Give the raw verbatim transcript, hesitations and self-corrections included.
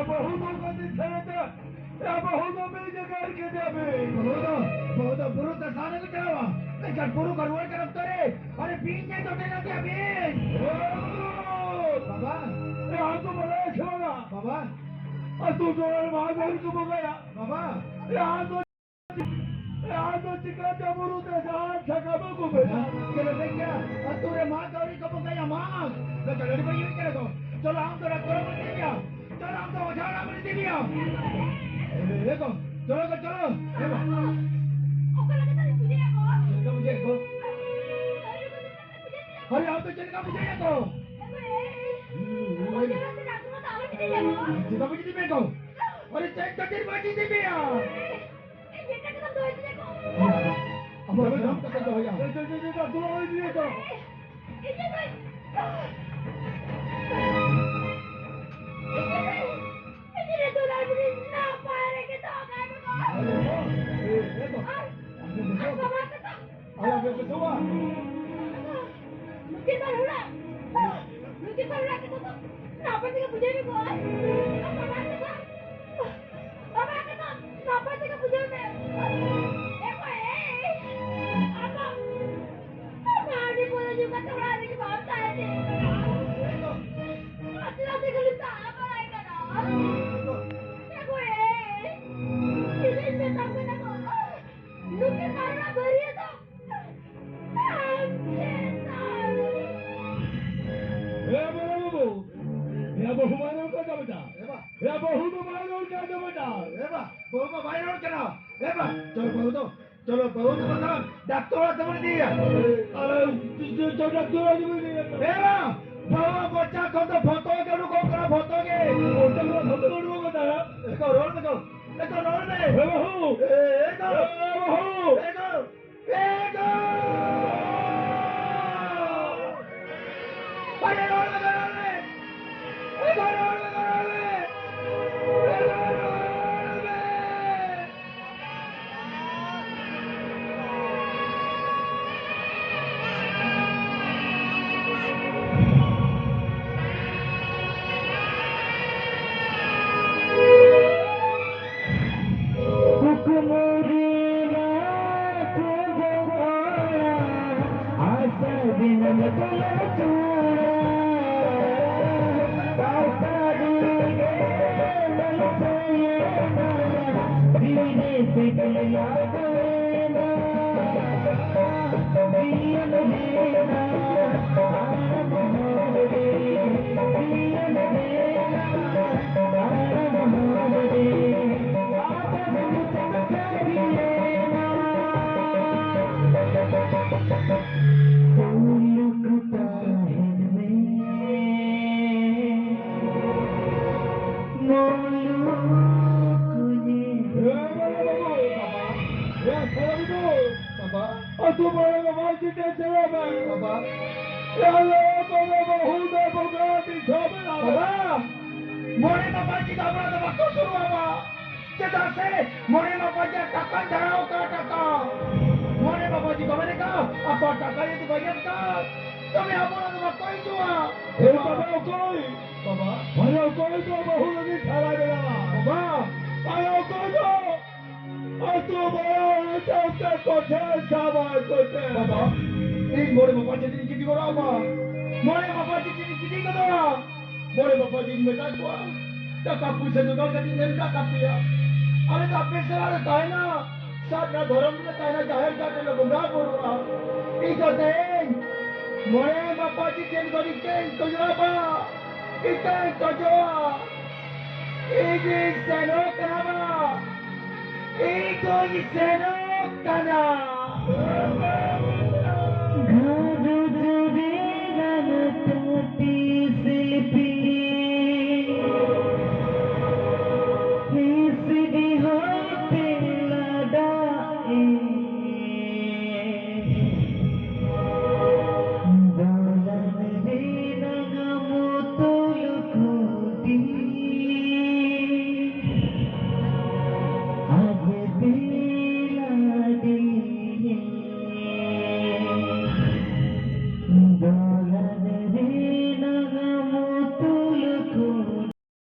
ᱵᱟᱹᱦᱩ ᱫᱚ ᱚᱠᱟ ᱛᱮ ᱪᱷᱟᱲᱟ ᱛᱮ? ᱮ ᱵᱟᱹᱦᱩ ᱫᱚ ᱵᱤᱧ ᱮ ᱜᱮᱨ ᱠᱮᱫᱮᱭᱟ ᱵᱤᱧ᱾ ᱵᱟᱹᱦᱩ ᱫᱚ, ᱵᱟᱹᱦᱩ ᱫᱚ ᱵᱩᱨᱩ ᱛᱮ ᱥᱟᱦᱟᱱ ᱟᱹᱜᱩ ᱪᱟᱞᱟᱣᱟ᱾ ᱢᱮᱱᱠᱷᱟᱱ ᱵᱩᱨᱩ ᱠᱷᱚᱱ ᱨᱩᱣᱟᱹᱲ ᱠᱟᱱ ᱚᱠᱛᱚ ᱨᱮ, ᱟᱨᱮ ᱵᱤᱧ ᱮ ᱡᱚᱴᱮᱫ ᱟᱫᱮᱭᱟ ᱵᱤᱧ᱾ ᱮ ᱵᱟᱹᱦᱩ! ᱵᱟᱵᱟ᱾ ᱮ ᱟᱢ ᱫᱚ ᱵᱟᱲᱟᱭ ᱥᱮ ᱵᱟᱝᱟ? ᱵᱟᱵᱟ᱾ ᱟᱹᱛᱩ ᱴᱚᱞᱟ ᱨᱮ ᱢᱟᱦᱟ ᱜᱟᱹᱲᱤ ᱠᱚ ᱵᱚᱸᱜᱟᱭᱟ᱾ ᱵᱟᱵᱟ᱾ ᱮ ᱟᱢ ᱫᱚ ᱟᱫᱚ ᱪᱤᱠᱟᱹᱛᱮ ᱵᱩᱨᱩ ᱛᱮ ᱥᱟᱦᱟᱱ ᱥᱟᱠᱟᱢ ᱟᱹᱜᱩ ᱢᱮᱱᱟ? ᱪᱚᱞᱚ ᱵᱮᱱ ᱜᱮᱭᱟ, ᱟᱹᱛᱩ ᱨᱮ ᱢᱟᱜ ᱟᱹᱣᱨᱤ ᱠᱚ ᱵᱚᱸᱜᱟᱭᱟ, ᱢᱟᱜ᱾ ᱵᱮᱴᱟ ᱞᱟᱹᱰᱩ ᱵᱟᱹᱧ ᱤᱫᱤ ᱠᱟᱱᱟ ᱠᱚ᱾ ᱪᱚᱞᱚ ᱟᱢ ᱫᱚ ᱰᱟᱠᱛᱚᱨ ᱵᱚᱱ ᱤᱫᱤ ᱢᱮᱭᱟ᱾ ᱪᱚᱞᱚ ᱟᱢ ᱫᱚ ᱚᱡᱷᱟ ᱚᱲᱟᱜ ᱵᱚᱱ ᱤᱫᱤ ᱢᱮᱭᱟ᱾ ᱮ ᱠᱚ, ᱪᱚᱞᱚ ᱠᱚ, ᱪᱚᱞᱚ᱾ ᱮ ᱵᱟ᱾ ᱚᱠᱟ ᱞᱮᱠᱟ ᱛᱮ ᱵᱩᱡᱷᱟᱹᱣ ᱠᱚ? ᱪᱮᱫ ᱞᱮᱠᱟ ᱵᱩᱡᱷᱟᱹᱣ ᱠᱚ? ᱟᱨᱮ ᱟᱢ ᱫᱚ ᱪᱮᱫ ᱞᱮᱠᱟ ᱵᱩᱡᱷᱟᱹᱣ ᱠᱚ? ᱚᱡᱷᱟ ᱚᱲᱟᱜ ᱥᱮ ᱰᱟᱠᱛᱚᱨ ᱚᱲᱟᱜ ᱫᱚ ᱟᱞᱚᱢ ᱤᱫᱤ ᱢᱮᱭᱟ ᱠᱚ᱾ ᱪᱮᱫ ᱞᱮᱠᱟ ᱵᱩᱡᱷᱟᱹᱣ ᱠᱚ? ᱟᱨᱮ ᱪᱮᱫ ᱠᱷᱟᱹᱛᱤᱨ ᱵᱟᱹᱧ ᱤᱫᱤ ᱢᱮᱭᱟ? ᱟᱢᱟᱜ ᱥᱟᱱᱟᱢ ᱠᱟᱛᱷᱟ ᱫᱚᱦᱚᱭᱟ᱾ ᱟᱞᱮ ᱵᱮᱥᱚᱜᱼᱟ᱾ ᱱᱩᱠᱤᱱ ᱵᱟᱨ ᱦᱚᱲᱟᱜ, ᱱᱩᱠᱤᱱ ᱵᱟᱨ ᱦᱚᱲᱟᱜ ᱠᱟᱛᱷᱟ ᱫᱚ ᱱᱟᱯᱟᱭ ᱛᱮᱜᱮ ᱵᱩᱡᱷᱟᱹᱣ ᱢᱮ ᱜᱚ᱾ ᱟᱨ ᱵᱟᱵᱟ ᱠᱟᱛᱷᱟ, ᱵᱟᱵᱟ ᱠᱟᱛᱷᱟ ᱱᱟᱯᱟᱭ ᱛᱮᱜᱮ ᱵᱩᱡᱷᱟᱹᱣ ᱢᱮ᱾ ᱮ ᱜᱚ, ᱮᱭ, ᱟᱢ ᱫᱚ, ᱟᱢ ᱫᱚ ᱦᱟᱺᱰᱤ ᱯᱟᱹᱣᱨᱟᱹ ᱧᱩ ᱠᱟᱛᱮ ᱚᱲᱟᱜ ᱨᱮᱜᱮ ᱵᱟᱢ ᱛᱟᱦᱮᱸ ᱪᱮᱫ ᱠᱟᱱᱟ? ᱦᱟᱱᱛᱮ ᱱᱟᱛᱮ ᱠᱷᱟᱹᱞᱤᱢ ᱫᱟᱬᱟ ᱵᱟᱲᱟᱭ ᱠᱟᱱᱟ᱾ ᱮ ᱜᱚ, ᱮᱭ, ᱪᱮᱫ ᱤᱧ ᱢᱮᱛᱟᱢ ᱠᱟᱱᱟ ᱜᱚ? ᱱᱩᱠᱤᱱ ᱵᱟᱨ ᱦᱚᱲᱟᱜ ᱵᱟᱹᱨᱭᱟᱹᱛ ᱫᱚ ᱮ ᱵᱟᱵᱟ ᱵᱟᱹᱵᱩ, ᱮ ᱵᱟᱹᱦᱩ ᱵᱟᱭ ᱨᱚᱲ ᱠᱟᱱ ᱫᱚ ᱵᱮᱴᱟ᱾ ᱮ ᱵᱟ᱾ ᱮ ᱵᱟᱹᱦᱩ ᱫᱚ ᱵᱟᱭ ᱨᱚᱲ ᱠᱟᱱ ᱫᱚ ᱵᱮᱴᱟ᱾ ᱮ ᱵᱟ, ᱵᱟᱹᱦᱩ ᱢᱟ ᱵᱟᱭ ᱨᱚᱲ ᱠᱟᱱᱟ᱾ ᱮ ᱵᱟ, ᱪᱚᱞ ᱵᱟᱹᱦᱩ ᱫᱚ, ᱪᱚᱞᱚ ᱵᱟᱹᱦᱩ ᱫᱚ ᱵᱟᱠᱷᱟᱱ ᱰᱟᱠᱛᱚᱨ ᱚᱲᱟᱜ ᱛᱮᱵᱚᱱ ᱤᱫᱤᱭᱮᱭᱟ᱾ ᱟᱨ ᱪᱚ, ᱪᱚ, ᱪᱚ, ᱰᱟᱠᱛᱚᱨ ᱚᱲᱟᱜ ᱛᱮᱵᱚᱱ ᱤᱫᱤᱭᱮᱭᱟ᱾ ᱮ ᱵᱟ, ᱵᱟᱹᱦᱩ ᱢᱚᱪᱟ ᱠᱷᱚᱱ ᱫᱚ ᱯᱷᱚᱛᱚ ᱜᱮ ᱩᱰᱩᱠᱚᱜ ᱠᱟᱱᱟ, ᱯᱷᱚᱛᱚ ᱜᱮ᱾ ᱢᱚᱪᱟ ᱠᱷᱚᱱ ᱯᱷᱚᱛᱚ ᱜᱮ ᱩᱰᱩᱠᱚᱜ ᱠᱟᱱᱟ᱾ ᱮ ᱠᱚ ᱨᱚᱲ ᱢᱮ ᱠᱚ, ᱮ ᱠᱚ ᱨᱚᱲ ᱢᱮ᱾ ᱮ ᱵᱟᱹᱦᱩ᱾ ᱮ, ᱮ ᱠᱚ, ᱮ ᱵᱟᱹᱦᱩ᱾ ᱮ ᱠᱚ᱾ ᱵᱟᱵᱟ, ᱟᱹᱛᱩ ᱢᱚᱬᱮ ᱵᱟᱵᱟ ᱡᱤᱛᱮ ᱪᱟᱞᱟᱣ ᱢᱮ᱾ ᱵᱟᱵᱟ, ᱟᱞᱮ ᱵᱟᱵᱟ ᱵᱟᱹᱦᱩ ᱫᱚ ᱵᱚᱸᱜᱟ ᱫᱤᱥᱚᱢ ᱢᱮᱱᱟᱜ ᱵᱟᱵᱟ, ᱢᱚᱬᱮ ᱵᱟᱵᱟ ᱡᱤ ᱫᱚ ᱟᱵᱚ ᱫᱚ ᱵᱟᱠᱚ ᱥᱩᱨᱩᱜᱼᱟ ᱵᱟ᱾ ᱪᱮᱫᱟᱜ ᱥᱮ ᱢᱚᱬᱮ ᱵᱟᱵᱟ ᱡᱤ ᱴᱟᱠᱟ ᱫᱟᱬᱟᱣ ᱠᱟ ᱴᱟᱠᱟ᱾ ᱢᱚᱬᱮ ᱵᱟᱵᱟ ᱡᱤ ᱵᱟᱵᱟ ᱞᱮᱠᱟ ᱟᱠᱚ ᱴᱟᱠᱟ ᱡᱩᱫᱤ ᱵᱟᱹᱧ ᱮᱢ ᱠᱟᱜ, ᱛᱚᱵᱮ ᱟᱵᱚ ᱫᱚ ᱵᱟᱠᱚ ᱦᱤᱡᱩᱜᱼᱟ᱾ ᱦᱮᱸ ᱵᱟᱵᱟ, ᱚᱠᱚᱭ? ᱵᱟᱵᱟ᱾ ᱦᱮᱸ, ᱚᱠᱚᱭ ᱫᱚ ᱵᱟᱹᱦᱩ ᱞᱟᱹᱜᱤᱫ ᱥᱟᱨᱟ ᱵᱮᱲᱟ? ᱵᱟᱵᱟ᱾ ᱟᱨ ᱚᱠᱚᱭ ᱫᱚ ᱟᱹᱛᱩ ᱵᱟᱲᱟ ᱪᱟᱣᱛᱮ ᱠᱚᱴᱷᱮ ᱥᱟᱵᱟᱭ ᱠᱚᱴᱷᱮ᱾ ᱵᱟᱵᱟ, ᱤᱧ ᱢᱚᱬᱮ ᱵᱟᱵᱟ ᱡᱤ ᱴᱷᱮᱱ ᱜᱤᱰᱤ ᱜᱚᱫᱚᱜᱼᱟ ᱵᱟ᱾ ᱢᱚᱬᱮ ᱵᱟᱵᱟ ᱡᱤ ᱴᱷᱮᱱ ᱜᱤᱰᱤ ᱜᱚᱫᱚᱜᱼᱟ᱾ ᱢᱚᱬᱮ ᱵᱟᱵᱟ ᱡᱤᱧ ᱢᱮᱛᱟ ᱠᱚᱣᱟ, ᱴᱟᱠᱟ ᱯᱩᱭᱥᱟᱹ ᱡᱚᱜᱟᱲ ᱠᱟᱛᱮ ᱮᱢ ᱠᱟᱜ ᱛᱟᱯᱮᱭᱟ᱾ ᱟᱞᱮ ᱫᱚ ᱟᱯᱮ ᱥᱟᱞᱟᱜ ᱞᱮ ᱛᱟᱦᱮᱱᱟ, ᱥᱟᱨᱱᱟ ᱫᱷᱚᱨᱚᱢ ᱨᱮᱞᱮ ᱛᱟᱦᱮᱱᱟ, ᱡᱟᱦᱮᱨ ᱜᱟᱲ ᱨᱮᱞᱮ ᱵᱚᱸᱜᱟ ᱵᱩᱨᱩᱜᱼᱟ᱾ ᱤᱧ ᱫᱚ ᱛᱮᱦᱮᱧ ᱢᱚᱬᱮ ᱵᱟᱵᱟ ᱡᱤ ᱴᱷᱮᱱ ᱜᱚᱰᱤ ᱛᱮᱧ ᱠᱚᱭᱚᱜᱼᱟ ᱵᱟ᱾ ᱤᱧ ᱫᱚᱧ ᱠᱷᱚᱡᱚᱜᱼᱟ, ᱤᱧᱤᱧ ᱥᱮᱱᱚᱜ ᱠᱟᱱᱟ ᱵᱟ, ᱤᱧ ᱫᱚᱧ ᱥᱮᱱᱚᱜ ᱠᱟᱱᱟ᱾